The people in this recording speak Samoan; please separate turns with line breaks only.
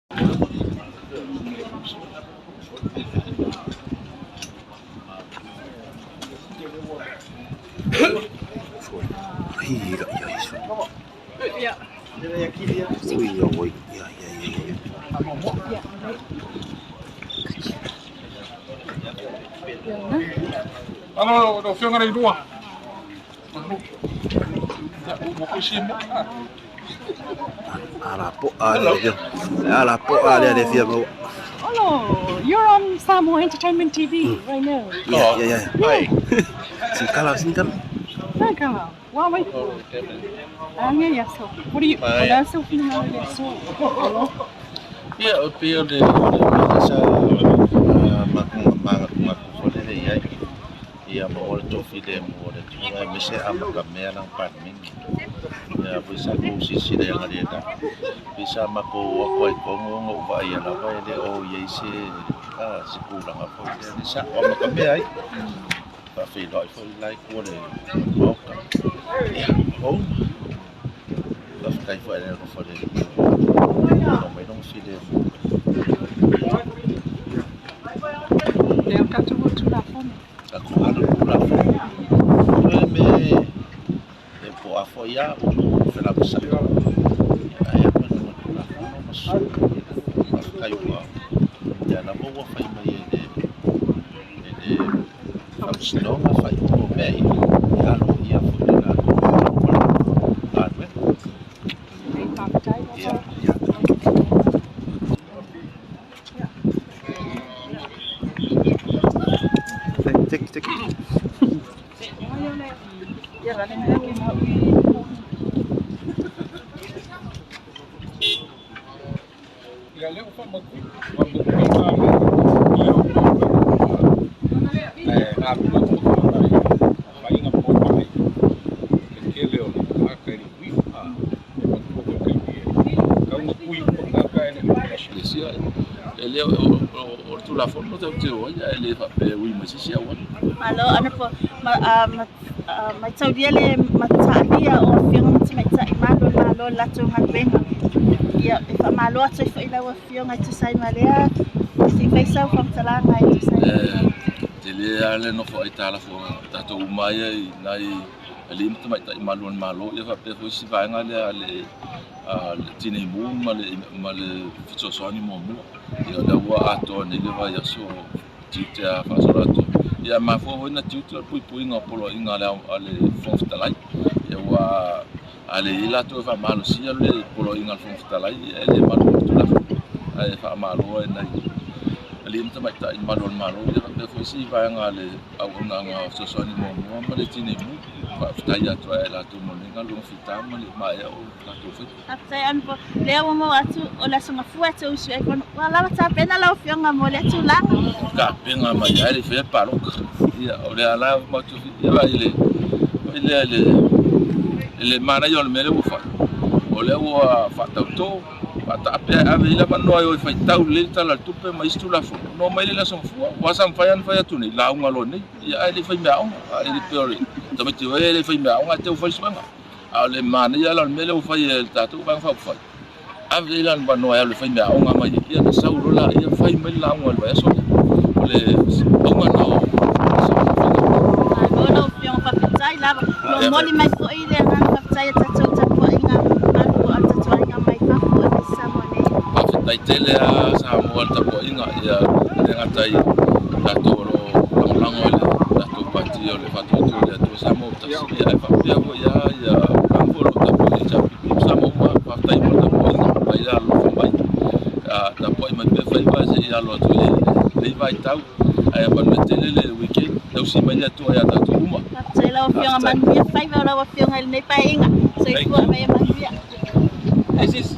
Alo, lau Afioga le Iloa.
Hello, you're on Samoa Entertainment TV right now.
Yeah.
Yeah.
Sinkala, sinkala.
Sinkala. Wa wai. Ange ya so. What do you? O le so fina le so.
Ia, o pei o le mea sa magu foi lele i ai. Ia ma o le tofi lemu o le tulaga aemaise a matamea lana Palemene. Ia foi sa kou silasila i aga pei sa matou o atu ai i totonu ona ou vaaia lava e le o i ai se se tulaga foi lea le sa'o a matamea ai. Faafeiloai foi le la itu o le Maota. Ia, ua uma. Faafetai foi i le alofa o le Alii ua aumai lona filemu.
Lea o tatou o Tulafono.
Tatou alu i le Tulafono. O le mea e po a foi a ua felavasai. Ae alu i le Tulafono ma sui. Faafetai ua lea lava ua fai mai e le e le Faamasinoga faaiuga o mea ia. E aloaia foi le latou galuega.
Faafetai.
Ia.
Take, take.
Ia lea ua faamautu ma lea ua faiga po ai le tele o le tagata e le ui e matua foi taimi e tau na pui uma tagata e le
Lesia e le o le Tulafono tatou te o ai ae le faapea e ui mai se isi auala.
Malo ana po mataulia le mataalia o afioga ma tamaitai malu o le Malo i le latou galuega. Ia, e faamalo atu ai foi lau Afioga e tusa ai ma lea, se i fai sau faamatalaga e tusa ai ma lea.
E tele lava le nofo aitalafu a tatou uma ia i nai alii ma tamaitai malu o le Malo, ia faapea foi isi vaega lea a le Tinei Mu ma le Fesoasoani Muamua. Ia o lea ua atoa nei le vaiaso o tiute a faasolo atu. Ia mafua foi na tiute o le puipuiga o poloaiga a le Fofoga Fetalai. Ia ua a le i ai latou e faamalosia le poloaiga a le Fofoga Fetalai, ia e le malu le Tulafono. Ae faamalo ai nai alii ma tamaitai malu o le Malo, ia faapea foi isi vaega a le auaunaga fesoasoani muamua ma le Tinei Mu. Faafetai atu ai latou mo lenei galuega fita ma le maea o latou faiva.
Faafetai Honourable. Lea ua maua atu o le Aso Gafua e te usu ai kono. Ua lava tapena lau Afioga mo lea tulaga.
Tapena mai ai le faia paloka. Ia, o lea la matou ia vai le vai lea le le manaia o le mea lea ua fai. O lea ua faatauto, faataape ai ave i le avanoa e o e faitau lelei le Tala o le Tupe ma isi Tulafono. Ona omai lea i le Aso Gafua, aua sa mafai lava ona fai atu nei, lauga loa nei. Ia ae le i fai meaaoga. Ae le pei o le tamaiti e le i fai meaaoga ae te ua fai le suega. A o le manaia la o le mea lea ua fai e le tatou Vaega Faaupufai, ave i ai lana avanoa e alu e fai meaaoga mai ai, ia ona sau loa laia fai mai le lauga i le vaiaso lea. O le auga lena o
Malo lau Afioga, faafetai lava. Momoli mai foi le agaga faafetai a tatou tapuaiga malu a le tatou aiga mai fafo aemaise Samoa nei.
Faafetai tele lava Samoa i le tapuaiga, ia e le gata i tatou o lo o lagolago i le tatou Pati o le Faatuatua i le Atua Samoa ua Tasi, ia ae faapea foi lava ia tulaga foi o lo o tapuai i HRPP ma Samoa uma. Faafetai mo le tapuaiga mai le alolofa mai, tapuai mai pea faiva se i alo atu i lenei vaitau. Ae manuia tele le weekend, tausi mai le Atua ia tatou uma.
Faafetai lau Afioga, manuia faiva o lau Afioga i lenei Paeaiga. Soifua ma ia manuia.
Hey sis.